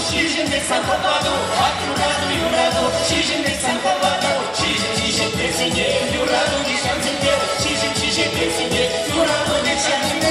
Ҫиҫӗм пек сан хӑвату, ак юрату, юрату, ҫиҫӗм пек сан хӑвату, ҫиҫӗм ҫиҫет пек сӳнет, юрату нихҫан сӳнмест, ҫиҫӗм ҫиҫет пек сӳнет, юрату нихҫан сӳнмест.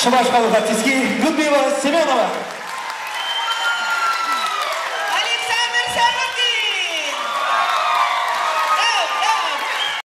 Чӑваш халӑх артистки Людмила Семенова.